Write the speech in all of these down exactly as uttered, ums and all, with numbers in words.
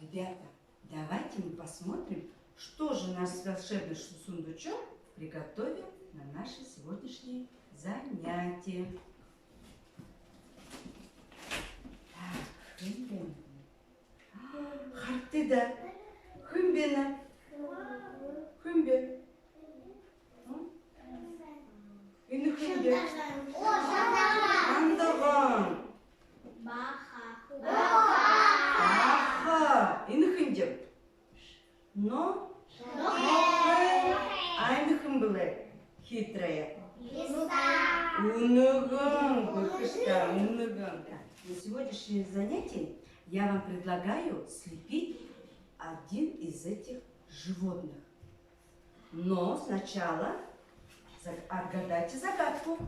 Ребята, давайте мы посмотрим, что же наш волшебный шу-, сундучок приготовил на наше сегодняшнее занятие. Так, хэн бэ? Харагты даа. Хэн бэ? Хэн бэ? Энэ хэн бэ? Шандаган. Баха. Баха. Энэ хэн бэ? Но? Нохой. А энэ хэн бэлэй? Хитрая. Лиса. Үнэгэн, бэрхэшта, үнэгэн. На сегодняшнее занятие я вам предлагаю слепить один из этих животных. Но сначала за-, отгадайте загадку.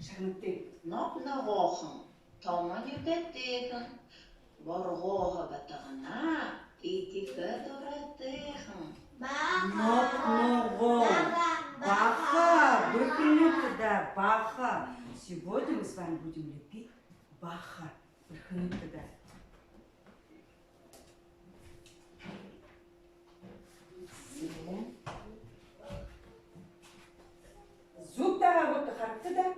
Шагнагты. Ног ногоохон, томо нюдэтэйхэн, боргооһо батаганаа эдихэ дуратайхан. Баха. Ног ногоон. Баха. Баха. Баха. Бэрхэнүүд даа, баха. Сегодня мы с вами будем лепить баха. Бэрхэнүүд даа. Зүб даа, вот харагты даа.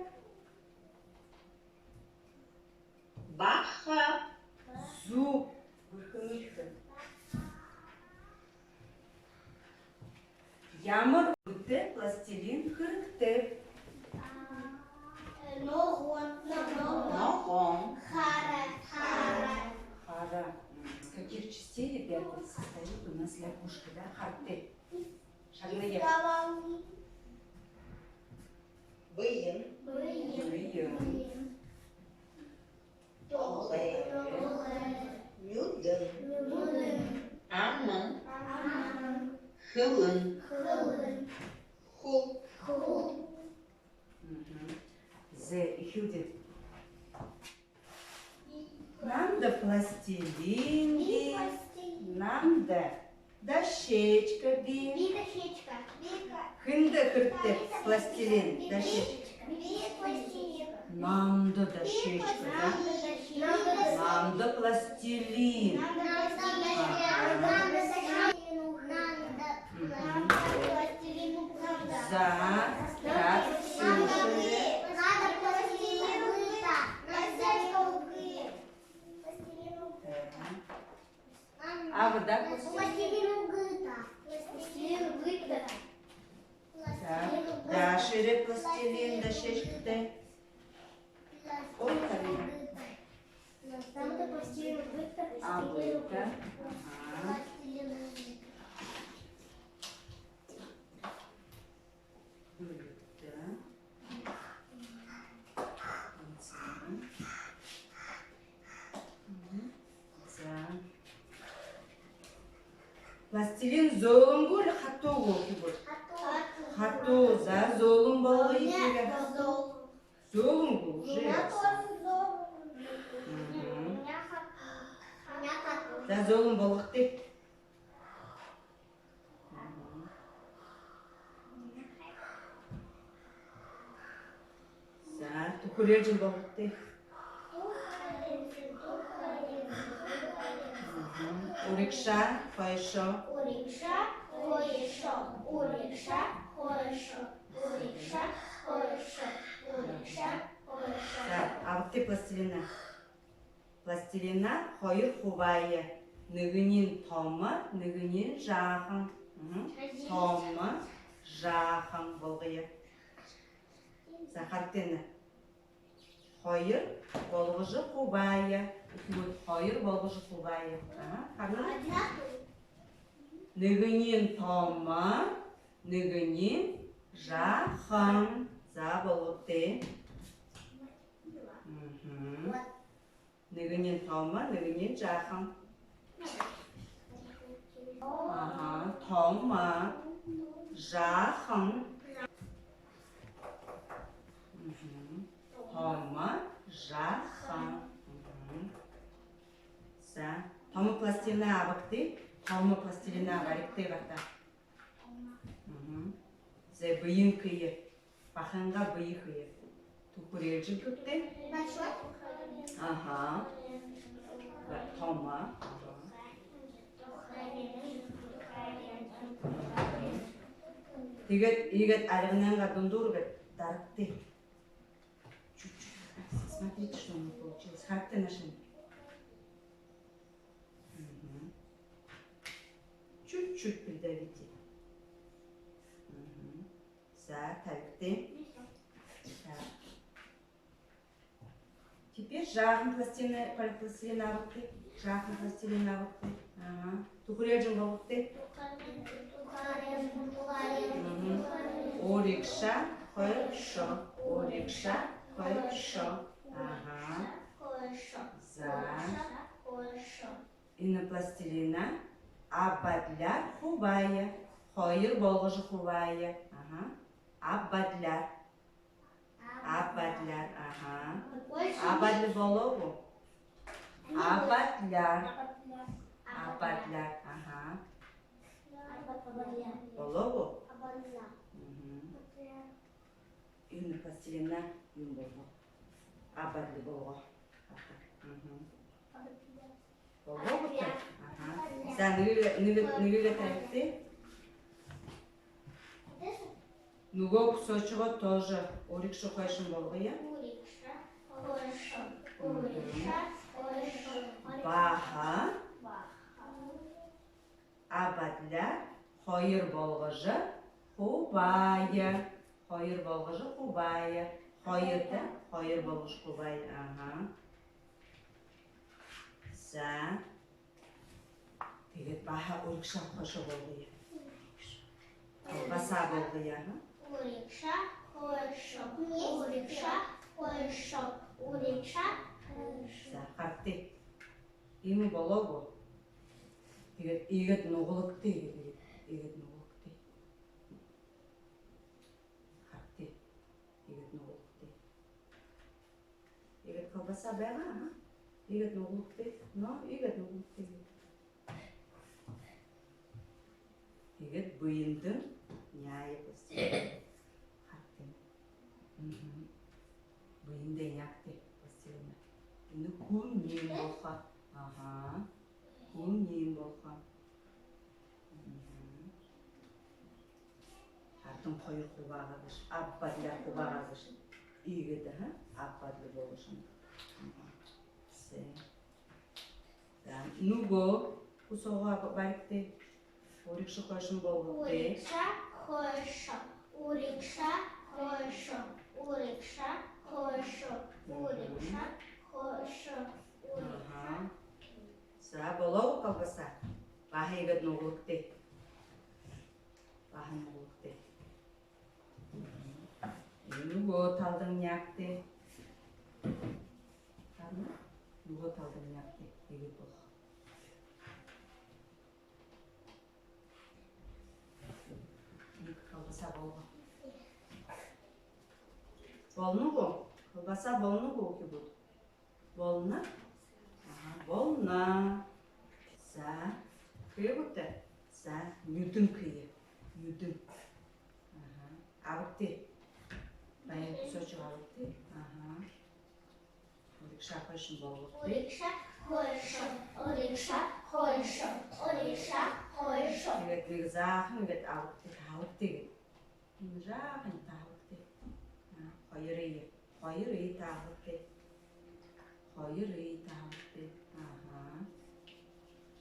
Баха. Зүб. Бэрхэнүүд даа. Ямар үнэтэй пластилин хэрэгтэй? Ногоон. Ногоон. Хара. Хара. Хара. М, из каких частей, ребята, состоит у нас лягушка, да? Харагты. Шагная. Бэеын. Бэеын. Бэеын. Толгой. Толгой. Нюдэн. Нюдэн. Аман. Аман. Хэлэн. Хэлэн. Хүл. Хүл. Мгм. Зэ, эхилдэ. Намда пластилин бии, намда дощечка бии. Би дощечка. Хэндэ хэрэгтэй пластилин, дощечка? Би пластилин. Намда дощечка, да? Намда дощечка. Намда пластилин. Намда пластилин. Ага. Намда дощечка. Намда. Мгм. Намда пластилин. Намда. За, так, слушали. Надо пластилин. Дощечка. Пластилин. Так. А вот так вот. Пластилин угыта. Пластилин угыта. Так. Дальше пластилин, дощечка. Ой, блин. Там это пластилин угыта. А, угыта. Ага. Пластилин угыта. Угыта. Мгм. За. Пластилин зөөлэн гү, али хатуу гү гэхэб? Хатуу. Хатуу. За, зөөлэн болгоё. Зөөлэн. Зөөлэн гү? Уже. У меня тоже зөөлэн. Мгм. У меня хатуу. У меня хатуу. За, зөөлэн болгогты. Мгм. За, түхэреэжэ болгогты. Мгм. Урагшаа, хойшоо. Урагшаа, хойшоо. Урагшаа, хойшоо. Урагшаа, хойшоо. Урагшаа, хойшоо. За, абагты пластилинаа. Пластилинаа хоёр хубаая. Нэгэниинь томо, нэгэниинь жаахан. Мгм. Томо, жаахан болгоё. За, харагты энэ. Хоёр болгожо хубаая. Үхибүүд, хоёр болгожо хубаая. Ага, харагты. Нэгэниинь томо, нэгэниинь жаахан. За, болгогты. Мгм. Нэгэниинь томо, нэгэниинь жаахан. Ага, томо, жаахан. Мгм. Томо, жаахан. Мгм. За, томо пластилинаа абагты, томо пластилинаа баригты барта. Мгм. Зэ, бэеын хэе. Бахынгаа бэе хэе. Түхэрилжэ үгыт. Аха. Томо. Тиигээд, иигээд альганайнгаа дундуур гээд дарагты. Чуть-чуть. Смотрите, что у меня получилось. Харагты наашань. Мгм. Чуть-чуть придавите. Мгм. За, табигты. Так. Теперь жаахан пластилин, пластилин абагты. Жаахан пластилин абагты. Ага. Түхэрилжэ болгогты. Мгм. Урагшаа, хойшоо. Урагшаа, хойшоо. Ага. За. Энэ пластилинаа аба адляар хубаая. Хоёр болгожо хубаая. Ага. Аба адляар. Аба адляар, ага. Аба адли болоо гү? Аба адляар. Аба адляар, ага. Болоо гү? Мгм. Энэ пластилинаа юун болгоо? Аба адли болгоо. Мгм. Болоо гү? Аха. За, нэгэ, нэгэ, нэгэ табигты. Нүгөө кусочкоо тоже урагшаа, хойшоо болгоё. Урагшаа, хойшоо, урагшаа, хойшоо. Баһа. Баһа. Аба адляар хоёр болгожо хубаая. Хоёр болгожо хубаая. Хоёр, да? Хоёр болгожо хубаая. Ага. За. Тиигээд баһа урагшаа, хойшоо болгоё. Колбаса болгоё, ага. Урагшаа, хойшоо, урагшаа, хойшоо, урагшаа, хойшоо. За, харагты. Иимэ болоо гү? Тиигээд иигээд нугалагты, иигээд, иигээд нугалагты. Харагты. Иигээд нугалагты. Иигээд колбаса байгаа, а? Иигээд нугалагты. Но, иигээд нугалагты. Иигээд бэеэндэнь няая пластилин. Харагты. Мгм. Бэеэндээ няагты пластилинаа. Энэ хүн иимэ болохо. Аха. Хүн иимэ болохо. Мгм. Ардань хоёр хубаагаа гээшэ, аба адляар хубаагаа гээшэ. Иигээд, аха, аба адли болошоно. Мгм. Зэ. За, нүгөө кусогоо баригты. Урагшаа, хойшоо болгогты. Урагшаа, хойшоо, урагшаа, хойшоо, урагшаа, хойшоо, урагшаа, хойшоо, урагшаа. Аха. За, болоо гү колбаса? Баһа иигээд нугалагты. Баһа нугалагты. Нүгөө талдань няагты. Харана? Нүгөө талдань няагты. Иигээд болохо. Нэгэ колбаса болгоо. Болоно гү? Колбаса болоно гү, үхибүүд? Болоно? Аха, болоно. За, хэе гүт? За, нюдэн хэе. Нюдэн. Аха, абагты. Баян кусочек абагты. Аха. Урагшаа, хойшоо болгогты. Урагшаа, хойшоо, урагшаа, хойшоо, урагшаа, хойшоо. Иигээд нэгэ заахан иигээд абагты, таабагты иигээд. Нэгэ заахан таабагты. А, хоёрые, хоёрые таабагты. Хоёрые таабагты. Аха.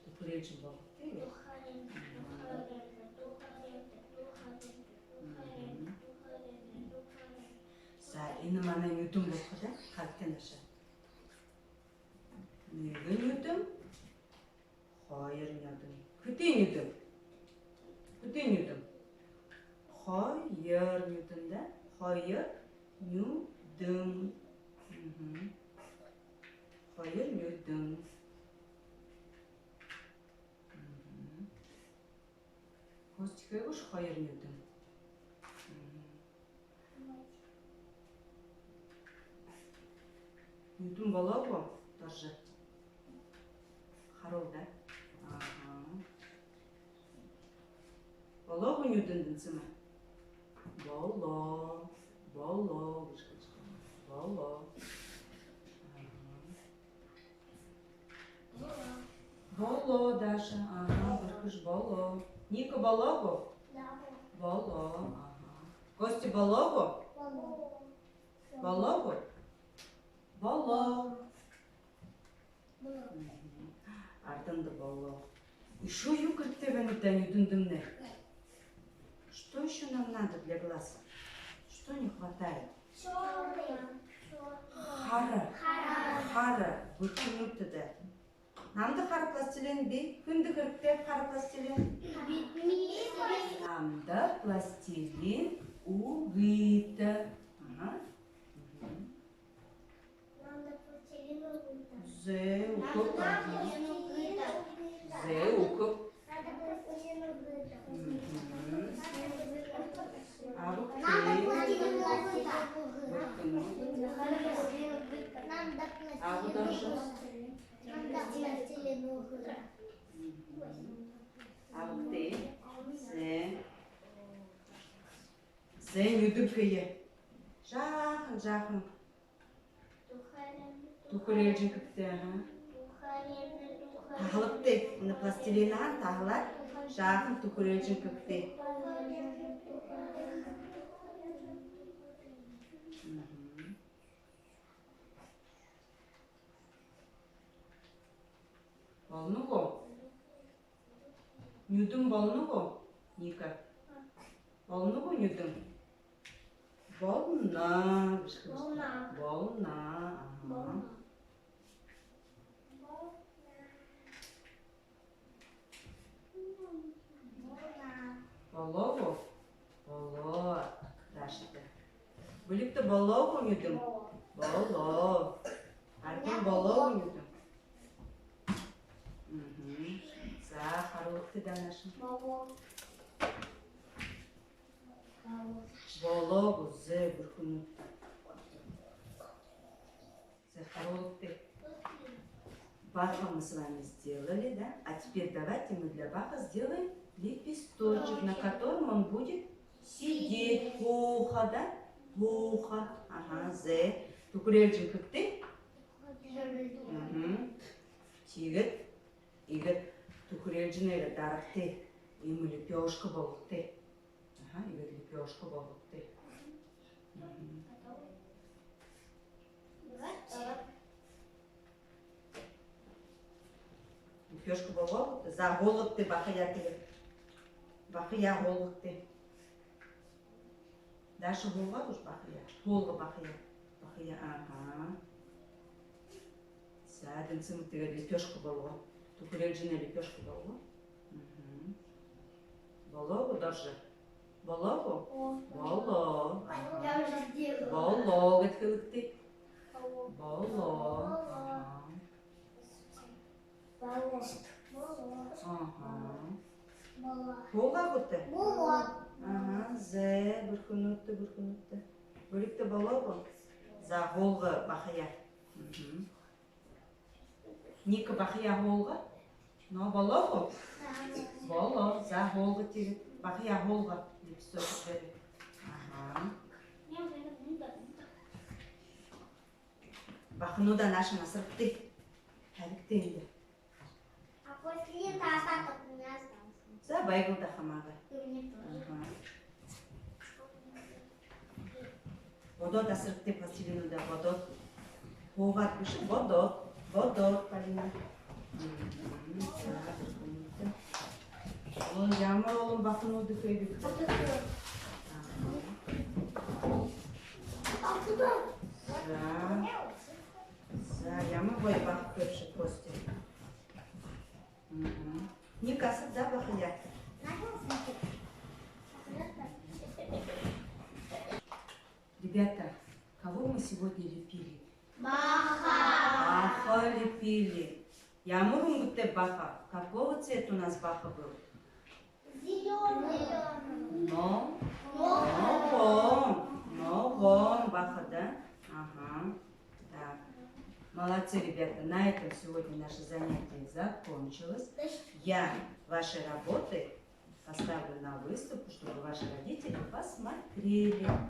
Түхэрилжэ болгогты. Мгм. За, энэ манай нюдэн болохо даа. Харагты наашаа. Нэгэ нюдэн, хоёр нюдэн. Хэды нюдэн? Хэды нюдэн? Хоёр нюдэн, даа? Хоёр нюдэн. Мгм. Хоёр нюдэн. Мгм. Хөөсэжэ хээгүйш хоёр нюдэн. Мгм. Нюдэн болоо гү, Доржо? Харуул даа. Аха. Болоо гү нюдэн, Дэнсэмэ? Болоо. Болоо гэжэ хэлэжэ байна. Болоо. Ага. Болоо, Даша. Ага, бэрхэш, болоо. Ника, болоо гү? Болоо. Ага. Костя, болоо гү? Болоо. Болоо гү? Болоо. Мгм. Арданда болоо. Ещё юу хэрэгтэй байнаб даа нюдэндэмнай? Что ещё нам надо для глаз? Что не хватает? Чёрный. Хара. Хара. Хара. Бэрхэнүүд даа. Намда хара пластилин бии. Хүндэ хэрэгтэй хара пластилин? Намда пластилин үгыт. Ага. Мгм. Зэ, үгөө. Зэ, үгөө. Мгм. Абагты. Абагты. Абагты. Зэ. Зэ, нюдэнхэеэ. Жаахан, жаахан. Түхэреэлжэн хэгты, ага. Таһалагты. Энэ пластилинһаа таһалаад, жаахан түхэреэлжэн хэгты. Мгм. Болоно гү? Нюдэн болоно гү, Ника? Болоно гү нюдэн? Болоно. Болоно. Болоно. Ага. Болоно. Болоо гү? Болоо. Дашата. Бэлигтэ, болоо гү нюдэн? Болоо. Ардын, болоо гү нюдэн? Мгм. За, харуулагты даа, Даша. Болоо. Болоо гү, зэ, бэрхэнүүд. Зэ, харуулагты. Баха мы с вами сделали, да? А теперь давайте мы для Баха сделаем лепесточек, на котором он будет сидеть. Һууха, да? Һууха. Ага, зэ. Түхэреэлжэн хэгты. Мгм. Тиигээд иигээд түхэреэлжэнээрээ дарагты. Иимэ лепёшка болгогты. Ага, иигээд лепёшка болгогты. Мгм. Лепёшка болгогты. За, һуулгагты бахаяа тиигээд. Бахаяа һуулгагты. Даша, һуулга гүш бахаяа? Һуулга бахаяа. Бахаяа, ага. За, Дэнцэн, тиигээд лепёшка болго. Түхэреэлжэнэй лепёшка болго. Мгм. Болоо гү, Доржо? Болоо гү? О. Болоо. Ага. Я уже сделала. Болоо гэжэ хэлэгты. Болоо. Болоо. Ага. Болоо. Ага. Болоо. Һуугаа гүт? Болоо. Ага, зэ, бэрхэнүүд, бэрхэнүүд. Бэлигтэ, болоо гү? За, һуулга бахаяа. Мгм. Ника, бахаяа һуулга. Но, болоо гү? Болоо. За, һуулга тиигээд. Бахаяа һуулга. Лепесточек дээрэ. Ага. Бахануудаа наашань асарагты. Табигты эндэ. А после татуха у меня остался. За, байгал даа, хамаагүй. И мне тоже. Ага. Бодоод асарагты пластилинуудаа, бодоод. Һуугаад бэшэ, бодоод. Бодоод, Полина. Мгм. За, бэрхэнүүд. Олон, ямар олон баханууд хээбибди. Ага. За. За, ямар гоё баха хээбши, Костя. Мгм. Ника, асар даа бахаяа. Ребята, кого мы сегодня лепили? Баха. Баха лепили. Ямар үнгэтэй баха? Какого цвета у нас баха был? Зелёный. Но. Ногоон. Ногоон баха, да? Ага. Так. Молодцы, ребята. На этом сегодня наше занятие закончилось. Я ваши работы Поставлю на выставку, чтобы ваши родители посмотрели.